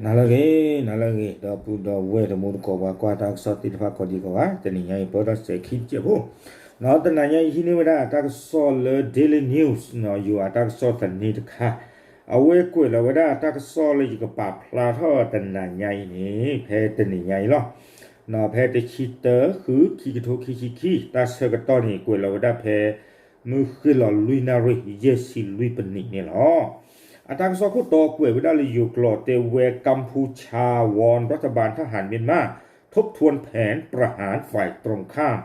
နၤလၢအဂ့ၤ, နၤလၢအဂ့ၤ, ဒီပုၢ်ဒီဝဲၢ်တံၤသကိး ပှၤကွၢ်တၢ်ကစီၣ်သ့ၣ်တဖၣ်ကိးဒံကိးဂၤ, တနံၤညါအံၤ ပၢၢ်ထီၣ်စဲၤခံတစဲးဖိ, တနံၤညါအံၤဟံးန့ၢ်ဝဲဒၣ်တၢ်ကစီၣ်လၢ Daily News ယိၤအတၢ်ကစီၣ်သန့တခါ, အဝဲကွဲးလီၤဝဲဒၣ်တၢ်ကစီၣ်လၢယကပာ်ဖျါထီၣ်တနံၤညါအံၤန့ၣ် ဖဲတနံၤညါအံၤလီၤ. ဖဲတဆံတၢ ဃု ခံကထိခံဆံခံ, တၢ်ဆၢကတီၢ်န့ၣ် ကွဲးလီၤဝဲဒၣ်ဖဲ မုၢ်ဃ့ၢ်လီၤလွံၢ်နၣ်ရံၣ် ယဲၢ်ဆံလွံၢ်ပနံးန့ၣ်လီၤ. အတၢ်ကစီၣ်ခိၣ်တီကွဲးဝဲဒၣ်လၢယိၤကျိာ် တဲဝဲ กัมพูชาวอนรัฐบาลทหารเมียนมาทบทวนแผนประหารฝ่ายตรงข้าม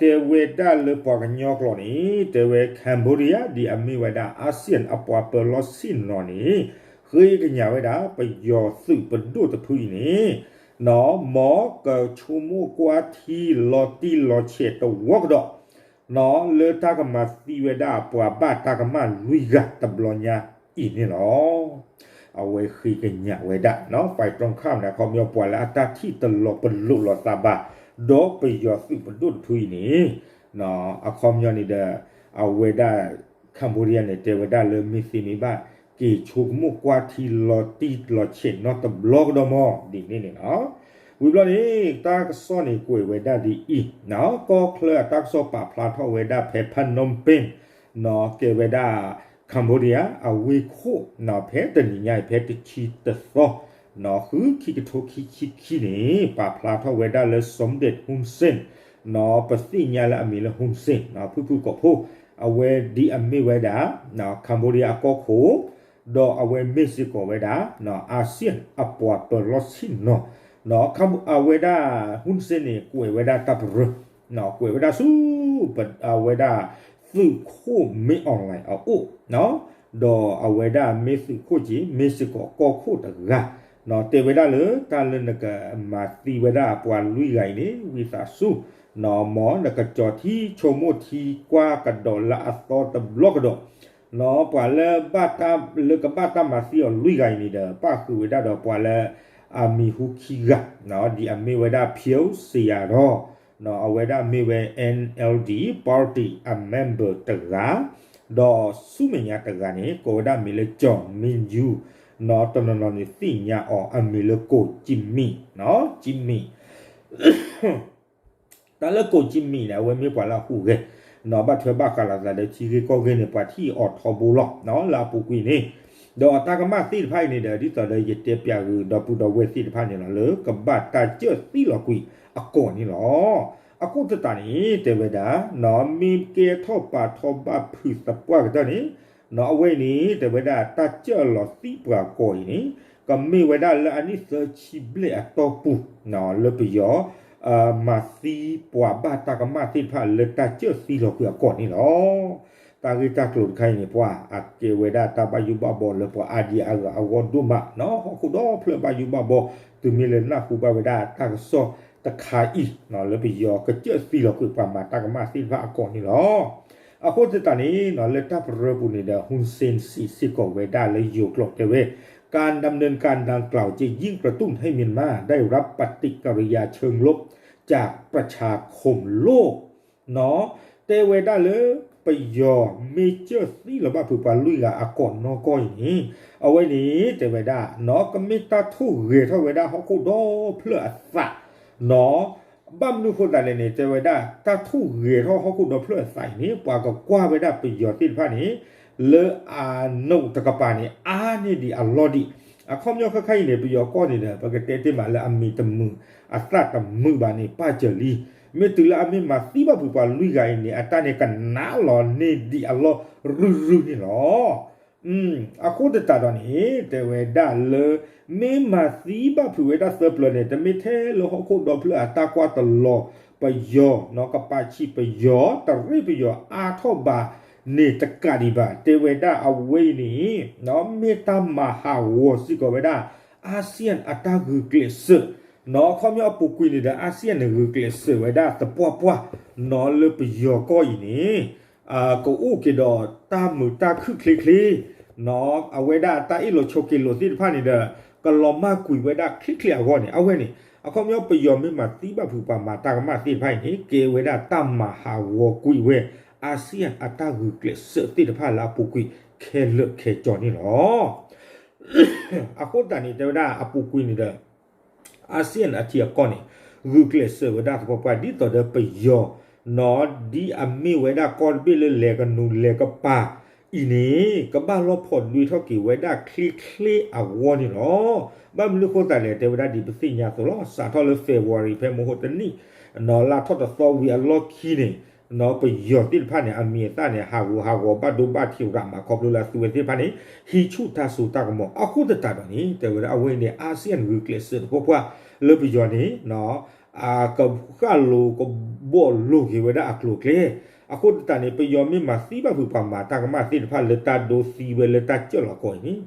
တဲဝဲဒၣ်လၢပှၤကညီကျိာ်န့ၣ် တဲဝဲ Cambodia ဒ်အမ့ၢ်ဝဲဒၣ် ASEAN အပှၤပၢၤလီၢ်ဆ့ၣ်နီၤန့ၣ် ဃ့ကညးဝဲဒၣ် ပယီၤသုးပဒိၣ်တဖုအံၤန့ၣ် မ်ကဆိကမိၣ်ကွၢ်ထံလီၤတံၢ်လီၤဆဲးတဝီကဒီး လၢတၢ်ကမၤသံဝဲဒၣ်ပှၤဘၣ်တၢ်ကမၣ်လွံၢ်ဂၤတဘျီညါအံၤန့ၣ်လီၤ. အဝဲဃ့ကညးဝဲဒၣ် ฝ่ายตรงข้ามန့ၣ် အခီပညီပှၤလၢအတၢ်ထံၣ်တလီၤပလိာ်လိာ်သးဘၣ် ဒီးပယီၤသုးပဒိၣ်တဖုအံၤန့ၣ် အခီပညီန့ၣ်ဒီး အဝဲဒၣ် Cambodia န့ၣ် တဲဝဲဒၣ်လၢမ့ၢ်သ့မ့ၢ်ဘၣ် က့ၤဆိကမိၣ်ကွၢ်ထံလီၤတံၢ်လီၤဆဲးနီတဘျီကဒီးမီၢ် ဒ်န့ၣ်န့ၣ်လီၤ. ဝံၤဘျီန့ၣ် တၢ်ကစီၣ်န့ၣ်ကွဲးဝဲဒၣ်ဒ်အံၤ, ကီၢ်ချၢအတၢ်ကစီၣ်ပာ်ဖျါထီၣ်ဝဲဒၣ်ဖဲ Phnom Penh ကဲဝဲဒၣ် Cambodia အဝ့ၢ်ခိၣ် ဖဲတနံၤညါအံၤ ဖဲတဆံတသီ ဃု ခံကထိခံဆံခံန့ၣ် ပာ်ဖျါထီၣ်ဝဲဒၣ်လၢ Sum Date Hun Sen ပသ့ၣ်ညါလၢအမံၤလၢ Hun Sen ဖုၣ်ဖုၣ်ကိာ်ဖိ အဝဲဒ်အမ့ၢ်ဝဲဒၣ် Cambodia အကီၢ်ခိၣ် ဒီးအဝဲမ့ၢ်စ့ၢ်ကီးဝဲဒၣ် ASEAN အပှၤပၢၤလီၢ်ဆ့ၣ်နီၤ အဝဲဒၣ် Hun Sen န့ၣ် ကွဲးဝဲဒၣ်တၢ်ပရၢ ကွဲးဝဲဒၣ်ဆူ အဝဲဒၣ် သုးခိၣ်မ့ၢ် online အအိၣ် ဒီးအဝဲဒၣ်မ့ၢ်သုးခိၣ်က့ၤ မ့ၢ်စ့ၢ်ကီးကီၢ်ခိၣ်တဂၤ တဲဝဲဒၣ်လၢတၢ်လၢနကမၤသံဝဲဒၣ်ပှၤလွံၢ်ဂၤအံၤန့ၣ် ဝံသးစူၤ မ်နကကၠီၤထံဆိကမိၣ်ထံကွၢ်ကဒီးလၢအသီတဘျီကဒီး ပှၤလၢ လၢကဘၣ်တၢ်မၤသံအီၤလွံၢ်ဂၤအံၤန့ၣ်ဒီး ပၣ်ဃုာ်ဝဲဒၣ်ဒီးပှၤလၢ အမံၤဟူခံဂၤ ဒ်အမ့ၢ်ဝဲဒၣ် ဖၠိစယၤဒီး အဝဲဒၣ်မ့ၢ်ဝဲ NLD party အ member တဂၤ ဒီးဆူမဲာ်ညါတဂၤန့ၣ် ကိးဝဲဒၣ်မံၤလၢ ကၠီၣ်မ့ယူ တနီၤနီၤန့ၣ်သ့ၣ်ညါအီၤအမံၤလၢ ကိၣ်ကၠံမံၣ် ကၠံမံၣ် တၢ်လၢကိၣ်ကၠံမံၣ်န့ၣ် အဝဲမ့ၢ်ပှၤလၢအဟူးဂဲၤ ဒီးဘၣ်ထွဲဘၣ်ဃးလိာ်သးဒီးထံဂ့ၢ်ကီၢ်ဂ့ၢ်န့ၣ် ပှၤထံၣ်အီၤထီဘိလီၤ လၢအပူၤကွံာ်န့ၣ် ဒီးတၢ်ကမၣ်သ့ၣ်တဖၣ်အံၤန့ၣ်ဒီး ဒ်သိးဒီးယတဲပၠးဂ့ၤ ဒီပုၢ်ဒီဝဲၢ်သ့ၣ်တဖၣ်န့ၣ်လီၤ လၢကဘၣ်တၢ်စၢၢ်သံလီၤကွံာ်အကီၢ်န့ၣ်လီၤ. အဃိသတးန့ၣ် တဲဝဲဒၣ် မ့ၢ်ကဲထီၣ်ပာ်ထီၣ်ဘၣ်ဖုးသပှၢ်ကတၢၢ်န့ၣ် အဝဲအံၤန့ၣ် တဲဝဲဒၣ်တၢ်စၢၢ်လီၤသံပှၤကီၢ်အံၤန့ၣ် ကမ့ၢ်ဝဲဒၣ်လၢအနံၣ်သၢဆံဘျဲၣ်အတီၢ်ပူၤ လၢပယီၤ မၤသံပှၤဘၣ်တၢ်ကမၣ်သ့ၣ်တဖၣ်လၢတၢ်စၢၢ်သံလီၤကွံာ်အကီၢ်န့ၣ်လီၤ. တၢ်ဂ့ၢ်တၢ်ကျိၤတခါအံၤန့ၣ် ပှၤအကဲဝဲဒၣ်တၢ်ဘၣ်ယိၣ်ဘၣ်ဘီလၢပှၤအါဒံအါဂၤအဂီၢ်ဒိၣ်မး ဟီၣ်ခိၣ်ဒီဖျၢၣ်ဘၣ်ယိၣ်ဘၣ်ဘီ တုၤမ့ၢ်လၢနၢ်ဟူဘၣ်ဝဲဒၣ်တၢ်ကစီၣ်တခါအံၤ လၢပယီၤကစၢၢ်သံလီၤကွံာ်ပှၤမၤတၢ်ကမၣ်သ့ၣ်တဖၣ်အကီၢ်န့ၣ်လီၤ. အဃိသတးန့ၣ် လၢတၢ်ပရၢပူၤန့ၣ်ဒီး ဟူစ့ၣ်စံးစ့ၢ်ကီးဝဲဒၣ်လၢယိၤကျိာ်တဲဝဲ การดำเนินการดังกล่าวจะยิ่งกระตุ้นให้เมียนมาได้รับปฏิกิริยาเชิงลบจากประชาคมโลก တဲဝဲဒၣ်လၢ ပယီၤမ့ၢ်စၢၢ်သံလီၤဘၣ်ဖုးပှၤလွံၢ်ဂၤအကီၢ်နီၢ်ကီၢ်အံၤန့ၣ် အဝဲန့ၣ်တဲဝဲဒၣ် ကမ့ၢ်တၢ်ထိၣ်ဂဲၤထီၣ်ဝဲဒၣ်ဟီၣ်ခိၣ်ဒီဖျၢၣ်အသး ဘၣ်မနုၤဃိသတးလဲၣ်န့ၣ် တဲဝဲဒၣ် တၢ်ထိၣ်ဂဲၤထီၣ်ဟီၣ်ခိၣ်ဒီဖျၢၣ်အသးအံၤန့ၣ် ပှၤကကွၢ်ဝဲဒၣ်ပယီၤသ့ၣ်တဖၣ်န့ၣ် လၢအနိးတကပၤန့ၣ် အါန့ၢ်ဒံးအလီၢ်ဒံး အခီပညီခဲခါအံၤန့ၣ် ပယီၤကီၢ်န့ၣ်ဒီး ပကတဲတ့ၢ်မးလၢအမံၤတမုာ် အသၣ်တမုာ်ဘၣ်န့ၣ် ပၢ်စၢၤလံ မ့ၢ်တုၤလၢအမ့ၢ်မၤသံဘၣ်ဖုးပှၤလွံၢ်ဂၤအံၤန့ၣ် အတၢ်န့ၣ်ကနးလီၤန့ၢ်ဒံးအလီၢ်ရုၢ်ရုၢ်န့ၣ်လီၤ. အဃိသတးဒီးန့ၣ် တဲဝဲဒၣ်လၢ မ့ၢ်မၤသံဘၣ်ဖုးဝဲဒၣ်သၢပျၢၤန့ၣ် တမ့ၢ်ထဲလၢဟီၣ်ခိၣ်ဒီဖျၢၣ်အတၢ်ကွၢ်တလီၤ ပယီၤ ကပာ်ဆံးပယီၤ တရ့ပယီၤအါထီၣ်ဘၣ်န့ၣ်တကးဒံးဘၣ် တဲဝဲဒၣ်အဝဲအံၤန့ၣ် မ့ၢ်တၢ်မၤဟးဂီၤစ့ၢ်ကီးဝဲဒၣ် ASEAN အတၢ်ဂုာ်ကျဲးစၢး အခီပညီအပူၤကွံာ်န့ၣ်ဒီး ASEAN န့ၣ်ဂုာ်ကျဲးစၢးဝဲဒၣ်သပှၢ်ပှၢ် လၢပယီၤကီၢ်အံၤန့ၣ် ကအိၣ်က့ၤဒီးတၢ်မုာ်တၢ်ခုၣ်ချ့ချ့ အဝဲဒၣ်တၢ်အ့ၣ်လိာ်ဆိးက့လိာ်သ့ၣ်တဖၣ်န့ၣ်ဒီး ကလီၤမၢ်ကွံာ်ဝဲဒၣ်ချ့ချ့အဂီၢ်န့ၣ် အဝဲန့ၣ် အခီပညီပယီၤမ့ၢ်မၤသံဘၣ်ဖုးပှၤမၤတၢ်ကမၣ်သ့ၣ်တဖၣ်အံၤန့ၣ် ကဲဝဲဒၣ်တၢ်မၤဟးဂီၤကွံာ်ဝဲ ASEAN အတၢ်ဂုာ်ကျဲးစၢးသ့ၣ်တဖၣ်လၢအပူၤကွံာ်ခဲလၢာ်ခဲဆ့န့ၣ်လီၤ. အဃိသတးန့ၣ် တဲဝဲဒၣ်အပူၤကွံာ်န့ၣ်ဒီး ASEAN အထံအကီၢ်န့ၣ် ဂုာ်ကျဲးစၢးဝဲဒၣ်သပှၢ်ပှၢ် ဒ်သိးဒီးပယီၤ နီၢ် ဒ်အမ့ၢ်ဝဲဒၣ်ကီၢ်တဘ့ၣ်လၢလဲၤကနူၤလဲၤကပၤအံၤန့ၣ် ကဘၣ်လီၤဖီၣ်ဒွဲထီၣ်က့ၤဝဲဒၣ်ချ့ချ့အဂီၢ်န့ၣ်လီၤ. ဘၣ်မနုၤဃိသတးလဲၣ် တဲဝဲဒၣ်ဒ်ပသ့ၣ်ညါအသိးလီၤ. စးထီၣ်လၢ February ဖဲမဟိတနံၣ် နီၢ် လါထီၣ်တသီဝံၤအလီၢ်ခံန့ၣ် နီၢ် ပယီၤသ့ၣ်တဖၣ်န့ၣ် အမံၤအသၣ်န့ၣ် ဟးဂူာ်ဟးဂီၤဘၣ်ဒိဘၣ်ထံးရးမး ခီဖျိလၢအသုဝဲသ့ၣ်တဖၣ်န့ၣ် ဟံးဆူၣ်တၢ်စိတၢ်ကမီၤ အဃိသတးဒီးန့ၣ် တဲဝဲဒၣ်အဝဲအံၤန့ၣ် ASEAN ဂုာ်ကျဲးစၢးသပှၢ်ပှၢ်လၢပယီၤန့ၣ် နီၢ် အကဃၣ်လိၤကဘီၣ်လိၤက့ၤဝဲဒၣ်အကျိၤအကျဲ အဃိသတးန့ၣ် ပယီၤမ့ၢ်မၤသံဘၣ်ဖုးပှၤမၤတၢ်ကမၣ်သ့ၣ်တဖၣ်လၢတၢ်ဒိသံဝဲလၢတၢ်ကၢၢ်လီၤကီအံၤန့ၣ်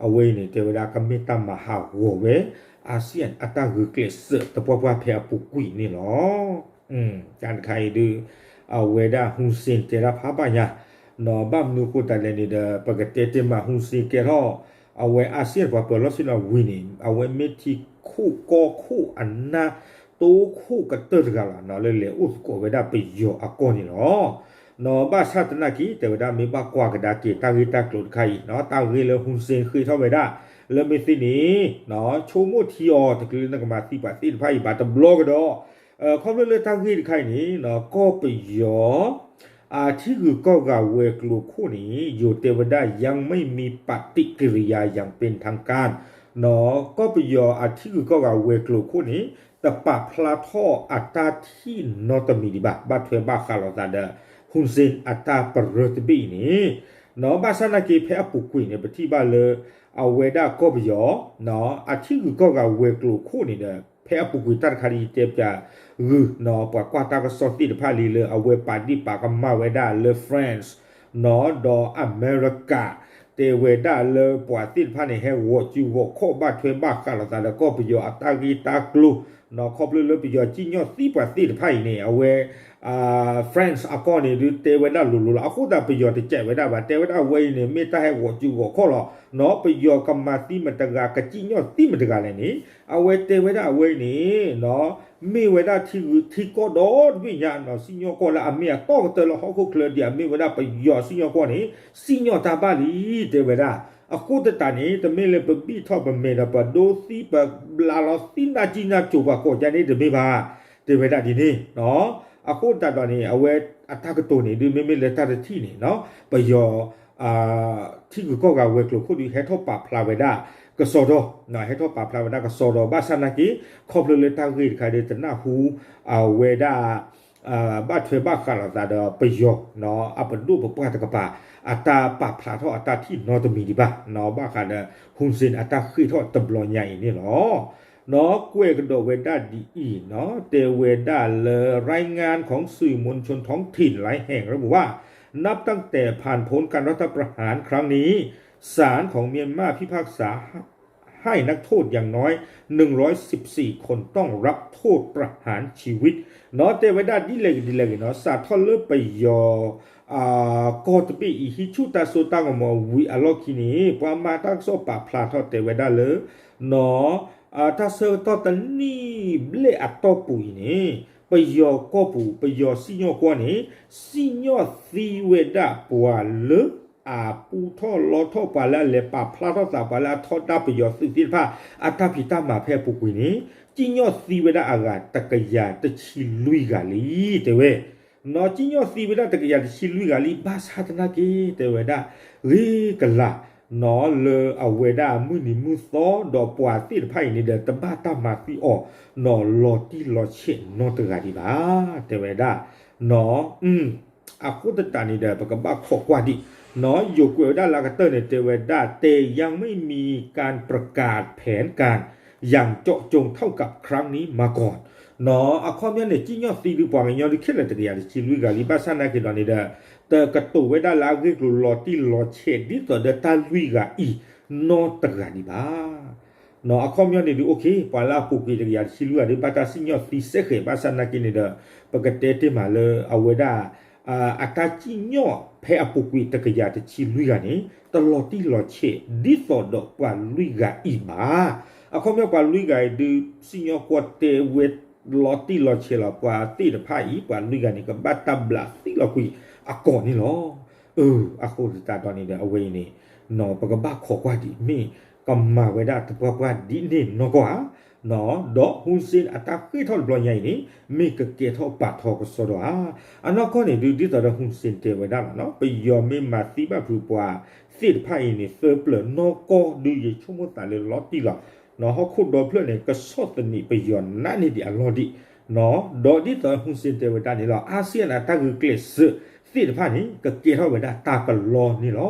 အဝဲအံၤန့ၣ် တဲဝဲဒၣ်ကမ့ၢ်တၢ်မၤဟးဂီၤဝဲ ASEAN အတၢ်ဂုာ်ကျဲးစၢးသပှၢ်ပှၢ်ဖဲအပူၤကွံာ်န့ၣ်လီၤ. တၢ်တခါအံၤဒုး အဝဲဒၣ် Hun Sen တဲတၢ်ဖးဘၣ်ညါ နီၢ် ဘၣ်မနုၤဃိသတးလဲၣ်န့ၣ်ဒီး ပကတဲတ့ၢ်မး Hun Sen ကဲထီၣ် အဝဲ ASEAN ပှၤပၢၤလီၢ်ဆ့ၣ်နီၤဝံၤန့ၣ် အဝဲမ့ၢ်ထံခိၣ်ကီၢ်ခိၣ်အနၢ်တိခိၣ်ကတၢၢ်တဂၤလီၤ နီၢ် လၢလဲၤအိၣ်သကိးဝဲဒၣ်ပယီၤအကီၢ်န့ၣ်လီၤ. နီၢ် ဘၣ်ဆၣ်သနာ်က့ တဲဝဲဒၣ်မ့ၢ်ဘၣ်ကွၢ်ကဒါက့ၤတၢ်ဂ့ၢ်တၢ်ကျိၤတခါအံၤ နီၢ် တၢ်ဂ့ၢ်လၢ Hun Sen ဃ့ထီၣ်ဝဲဒၣ် လၢမ့ၢ်သ့န့ၣ် နီၢ် ဆိကမိၣ်ထံအီၤ တချုးလၢနကမၤသံပှၤသ့ၣ်တဖၣ်အံၤဘၣ်တဘျီကဒီး ခီဖျိလၢတၢ်ဂ့ၢ်တခါအံၤန့ၣ် နီၢ် ကီၢ်ပယီၤ အထံဂုၤကီၢ်ဂၤဝဲၤကျိၤခိၣ်န့ၣ် ယိၤတဲဝဲဒၣ် ยังไม่มีปฏิกิริยาอย่างเป็นทางการ နီၢ် ကီၢ်ပယီၤအထံဂုၤကီၢ်ဂၤဝဲၤကျိၤခိၣ်န့ၣ် တပာ်ဖျါထီၣ်အတၢ်ထံၣ်နီတမံၤဒံးဘၣ် ဘၣ်ထွဲဘၣ်ဃးလိာ်သးဒီး Hun Sen အတၢ်ပရၢတဘ့ၣ်အံၤန့ၣ် နီၢ် ဘၣ်ဆၣ်သနာ်က့ ဖဲအပူၤကွံာ်န့ၣ် ပထံၣ်ဘၣ်လၢ အဝဲဒၣ်ကီၢ်ပယီၤ နီၢ် အထံဂုၤကီၢ်ဂၤဝဲၤကျိၤခိၣ်န့ၣ်ဒီး ဖဲအပူၤကွံာ်တၢ်တခါဒ်ယတဲပၠးဂုာ် နီၢ် ပှၤကွၢ်တၢ်ကစီၣ်သ့ၣ်တဖၣ်လံလၢအဝဲပာ်ဒ့ၣ်ပာ်ကမၣ်ဝဲဒၣ်လၢ France နီၢ် ဒီးအမဲရကၤ တဲဝဲဒၣ်လၢပှၤသ့ၣ်တဖၣ်န့ၣ် ဟဲဂီၤစုဂီၤခီၣ်ဘၣ်ထွဲဘၣ်ဃးလိာ်သးဒီးကီၢ်ပယီၤအတၢ်ဂ့ၢ်တၢ်ကျိၤ နီၢ် ခီဖျိလၢပယီၤစံၣ်ညီၣ်သံပှၤသ့ၣ်တဖၣ်အံၤန့ၣ် အဝဲ France အကီၢ်န့ၣ် ဒုးတဲဝဲဒၣ်လိၤလိၤလီၤ. အဃိသတးပယီၤတစဲးဝဲဒၣ်ဘၣ် တဲဝဲဒၣ်အဝဲအံၤန့ၣ် မ့ၢ်တၢ်ဟဲဂီၤစုဂီၤခီၣ်လီၤ. နီၢ် ပယီၤကမၤသံမတဂၤ ကစံၣ်ညီၣ်သံမတဂၤလဲၣ်န့ၣ် အဝဲတဲဝဲဒၣ်အဝဲအံၤန့ၣ် နီၢ် မ့ၢ်ဝဲဒၣ်ထံဂုၤထံကီၢ်ဒီတဘ့ၣ်ညါ နီၢ် စံၣ်ညီၣ်ကွီၢ်လၢအမ့ၢ်အတီၢ်ကတၢၢ်လၢဟီၣ်ခိၣ်ချၢဒ်အမ့ၢ်ဝဲဒၣ်ပယီၤစံၣ်ညီၣ်ကွီၢ်န့ၣ် စံၣ်ညီၣ်တၢ်ဘၣ်လံ တဲဝဲဒၣ်. အဃိသတးန့ၣ် တမ့ၢ်လၢပဘံၣ်ထီၣ်ပမဲာ်ဒီးပဒိသံပဘျးလီၤသံနၢ်ကံၢ်နၢ်ကိၤပှၤကိးကါန့ၣ်တမ့ၢ်ဘၣ် တဲဝဲဒၣ်ဒ်န့ၣ် နီၢ် အဃိသတးဒီးန့ၣ် အဝဲအတၢ်ကတိၤန့ၣ် ဒုးမ့မ့ၢ်လၢတၢ်တထံၣ်န့ၣ် နီၢ် ပယီၤ ထံဂုၤကီၢ်ဂၤဝဲၤကျိၤခိၣ်ဒုး ဟဲထီၣ်ပာ်ဖျါဝဲဒၣ်ကစီဒီ နီၢ် ဟဲထီၣ်ပာ်ဖျါဝဲဒၣ်ကစီဒီ ဘၣ်ဆၣ်သနာ်က့ ခီဖျိလၢတၢ်ဂ့ၢ်တခါဒုး တနၢ်ဟူ အဝဲဒၣ် ဘၣ်ထွဲဘၣ်ဃးလိာ်သးဒီးပယီၤ နီၢ် အပဒိၣ်ပပှၢ်တကပၤ အတၢ်ပာ်ဖျါထီၣ်အတၢ်ထံၣ်နီတမံၤဒံးဘၣ် နီၢ် ဘၣ်ဃးဒီး Hun Sen အတၢ်ဃ့ၢ်ထီၣ်တဘျီညါအံၤန့ၣ်လီၤ. နီၢ် ကွဲးကဒီးဝဲဒၣ်ဒ်အံၤ နီၢ် တဲဝဲဒၣ်လၢ รายงานของสื่อมวลชนท้องถิ่นหลายแห่งระบุว่า นับตั้งแต่ผ่านพ้นการรัฐประหารครั้งนี้ ศาลของเมียนมาพิพากษาให้นักโทษอย่างน้อย หนึ่งร้อยสิบสี่ คนต้องรับโทษประหารชีวิต နီၢ် တဲဝဲဒၣ်ဒ်လဲၣ်ဂ့ၤဒ်လဲၣ်ဂ့ၤ နီၢ် စးထီၣ်လၢပယီၤ ကီၢ်တဘ့ၣ်အံၤ ဟံးဆူၣ်တၢ်စိတၢ်ကမီၤဝံၤအလီၢ်ခံန့ၣ် ပှၤမၤတၢ်ကစီၣ်ပာ်ဖျါထီၣ်တဲဝဲဒၣ်လၢ နီၢ် တၢ်ဆၢကတီၢ်တနံၣ်ဘျဲၣ်အတီၢ်ပူၤအံၤန့ၣ် ပယီၤကီၢ်ပူၤ ပယီၤစံၣ်ညီၣ်ကွီၢ်န့ၣ် စံၣ်ညီၣ်သံဝဲဒၣ်ပှၤလၢအပူထီၣ်လီထီၣ် ပှၤလၢအလဲၤပာ်ဖျါထီၣ်သး ပှၤလၢအထီဒါပယီၤသုးသ့ၣ်တဖၣ် အတၢ်ဖံးတၢ်မၤဖဲအပူၤကွံာ်န့ၣ် စံၣ်ညီၣ်သံဝဲဒၣ်အဂၤတကယၤတဆံလွံၢ်ဂၤလံ တဲဝဲ နီၢ် စံၣ်ညီၣ်သံဝဲဒၣ်တကယၤတဆံလွံၢ်ဂၤလံ ဘၣ်ဆၣ်သနာ်က့ တဲဝဲဒၣ် ဂ့ၤကလာ် နီၢ် လၢအဝဲဒၣ်မုၢ်နံၤမုၢ်သီဒီးပှၤသ့ၣ်တဖၣ်အံၤန့ၣ်ဒီး တဘၣ်တၢ်မၤသံအီၤ နီၢ် လီၤတံၢ်လီၤဆဲးနီတဂၤဒံးဘၣ် တဲဝဲဒၣ် နီၢ် အဃိသတးန့ၣ်ဒီး ပကဘၣ်ခိးကွၢ်ဒံး နီၢ် ယိၤကွဲးဝဲဒၣ်လၢအကတၢၢ်န့ၣ် တဲဝဲဒၣ် แต่ยังไม่มีการประกาศแผนการอย่างเจาะจงเท่ากับครั้งนี้มาก่อน နီၢ် အခီပညီန့ၣ် စံၣ်ညီၣ်သံဒုးပှၤကညီဒုးခဲလၢာ်တကယၤတဆံလွံၢ်ဂၤလံ ဘၣ်ဆၣ်သနာ်က့ဒီးန့ၣ်ဒီး တကတိၤဝဲဒၣ်လၢအဂ့ၢ်ကျိၤလီၤတံၢ်လီၤဆဲး ဒ်သိးဒီးတၢ်လွံၢ်ဂၤအံၤ နီတဂၤဒံးဘၣ် နီၢ် အခီပညီန့ၣ်ဒုး အိၣ်ခ့ ပှၤလၢအပူၤကွံာ်တကယၤတဆံလွံၢ်ဂၤဒုး ဘၣ်တၢ်စံၣ်ညီၣ်သံစဲဃဲး ဘၣ်ဆၣ်သနာ်က့န့ၣ်ဒီး ပကတဲတ့ၢ်မးလၢအဝဲဒၣ် အတၢ်စံၣ်ညီၣ်ဖဲအပူၤကွံာ်တကယၤတဆံလွံၢ်ဂၤန့ၣ် တလီၤတံၢ်လီၤဆဲး ဒ်သိးဒီးပှၤလွံၢ်ဂၤအံၤဘၣ်. အခီပညီပှၤလွံၢ်ဂၤအံၤဒုး စံၣ်ညီၣ်ကွီၢ်တဲဝဲလီၤတံၢ်လီၤဆဲးလီၤ ပှၤသ့ၣ်တဖၣ်အံၤ ပှၤလွံၢ်ဂၤန့ၣ် ကဘၣ်တၢ်ဘျးသံလီၤကွံာ်အကိာ်န့ၣ်လီၤ. အဃိသတးဒီးန့ၣ်ဒီး အဝဲအံၤန့ၣ် နီၢ် ပကဘၣ်ခိးကွၢ်ဒံး မ့ၢ် ကမၤဝဲဒၣ်သပှၢ်ပှၢ်ဒ်န့ၣ်နီၢ်ကီၢ်ဧါ, ဒီး Hun Sen အတၢ်ဃ့ၢ်ထီၣ်တဘျီညါအံၤန့ၣ် မ့ၢ်ကကဲထီၣ်ပာ်ထီကစီဒီဧါ. အနီၢ်ကီၢ်န့ၣ်ဒုး ဒ်သိးဒီး Hun Sen တဲဝဲဒၣ်လီၤ, ပယီၤမ့ၢ်မၤသံဘၣ်ဖုးပှၤသ့ၣ်တဖၣ်အံၤန့ၣ် သၢပျၢၤနီၢ်ကီၢ်ဒုး ယဆိကမိၣ်သးလၢလီၤတံၢ်လီၤ. ဟီၣ်ခိၣ်ဒီဖျၢၣ်န့ၣ် ကဆီၣ်သနံးပယီၤနးန့ၢ်ဒံးအလီၢ်ဒံး ဒီးဒ်သိး Hun Sen တဲဝဲဒၣ်န့ၣ်လီၤ, ASEAN အတၢ်ဂုာ်ကျဲးစၢးသ့ၣ်တဖၣ်န့ၣ် ကကဲထီၣ်ဝဲဒၣ်တၢ်ကလီန့ၣ်လီၤ.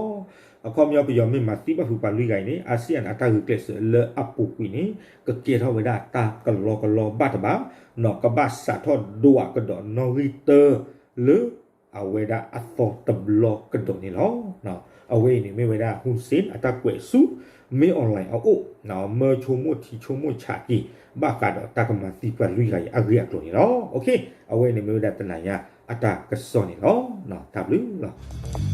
အခီပညီ ပယီၤမ့ၢ်မၤသံဘၣ်ဖုးပှၤလွံၢ်ဂၤအံၤန့ၣ် ASEAN အတၢ်ဂုာ်ကျဲးစၢးလၢအပူၤကွံာ်န့ၣ် ကကဲထီၣ်ဝဲဒၣ်တၢ်ကလီကလီဘၣ်တဘၣ်, ကဘၣ်စးထီၣ်ဒိးအကဒီးနီၣ်ဂံၢ်တၢ လၢအဝဲဒၣ်အသီတဘျီကဒီးန့ၣ်လီၤ. အဝဲအံၤန့ၣ်မ့ၢ်ဝဲဒၣ် Hun Sen အတၢ်ကွဲးဆူ မင်းအောင်လှိုင် အအိၣ် မၢဆိကမိၣ်ထံဆိကမိၣ်ဆးက့ၤ ဘၣ်ဃးဒီးတၢ်ကမၤသံပှၤလွံၢ်ဂၤအံၤအဂ့ၢ်အကျိၤန့ၣ်လီၤ. အဝဲန့ၣ်မ့ၢ်ဝဲဒၣ်တနၤညါအတၢ်ကစီၣ်န့ၣ်လီၤ. တၢ်ဘျုးလီၤ.